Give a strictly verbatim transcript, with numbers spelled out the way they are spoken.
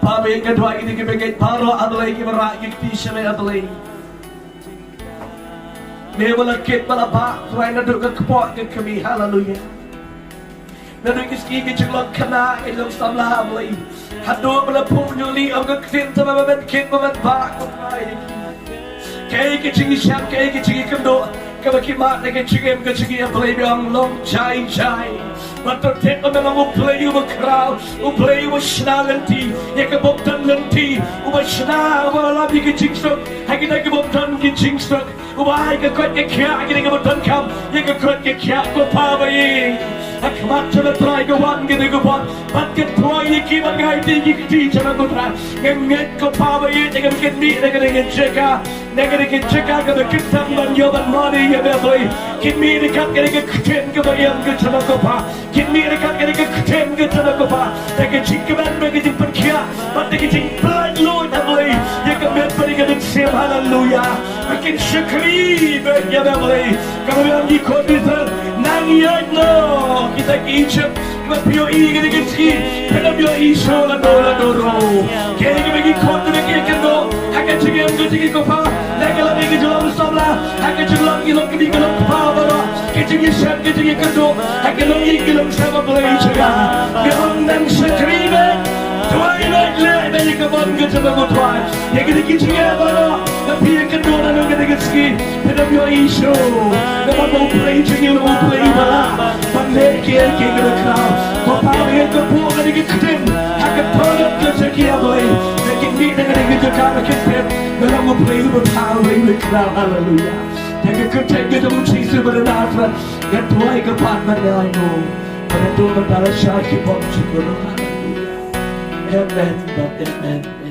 Papa, nga duwai ïa kine kiba ngeit baroh, A Blei, kiba rah ïa ki kti sha me, A Blei. Me ba la kit ba la bah, Trai, naduh ka kpoh ka kmie, haleluya. Naduh ki sngi ki jinglong khynnah, ki jinglong samla, A Blei. Haduh ba la phuh ñiuhlieh ong ka ktien, tang ba men kit ba men bah, ko Trai. Kaei ka jingïashem, kaei ka jingïakynduh kaba ki mad na ka jingim ka jong ngi, A Blei, ba ong long jai jai. Bad to tip ba me long U Blei uba khraw, U Blei uba shna lynti ïa ki bym don lynti, uba shna, uba lam ïa ki jingsuk ha kita ki bym don ki jingsuk, uba ai ka koit ka khiah ha kita ki bym donkam ïa ka koit ka khiah, ko Pa baieit. Ha khmat jong me, Trai, ka wan kane ka bor, bad ka troi ïa ki ban ngai ïa ki kti jong me, ko Trai. Nga ngeit, ko Pa baieit, ïa kaba kin mih na kane ka jaka, na kane ka jaka kaba kyntang ban ïoh ban mane ïa me, A Blei. Kin mih ryngkat kane ka ktien kaba ïeng ka jong me, ko Pa. Kin mih ryngkat kane ka ktien ka jong me, ko Pa, da ka jingkmen bad ka jingpynkhiah bad da ka jingpynlait luid, A Blei, ïa ka met bad ïa ka mynsiem, haleluya. Ba kin shakri bad ïa me, A Blei. Kaba ong ki khun Israel, nang ïaid noh kita ki Ijipt, ba phi ïohi kane ka sngi phin ym ïohi shuh lano lano ruh. Kaei kaba ki khun Israel ki ïakynduh ha ka jingim ka jong ki, ko Pa, na ka liang ki jinglong samla, ha ka jinglong ki longkmie ki longkpa baroh, ka jingïashem ka jingïakynduh, ha ka longïing ka longsem, A Blei jong nga. Nga ong nang shakri bad duwai bad leh bad ïa ka mon ka jong me, ko Trai. Ïa kine ki jingeh baroh ba phi ïakynduh naduh kane ka sngi, phin ym ïohi shuh. Namar ba U Blei jong ngi u long U Blei uba lah ban leh kiei kiei kiba khraw. Ko Pa, ïa ka buh kane ka ktien ha ka tnat ka jong ki, A Blei, ba kin mih na kane ka jaka ba kin tip me long U Blei uba thaw, uba khraw, haleluya. Da ka kyrteng ka jong U Jisu ba na Nasareth nga duwai, ko Pa, ban ai nguh, ban ai nguh, ban ai nguh sha ki bym jingmut. Haleluya. Amen. Amen.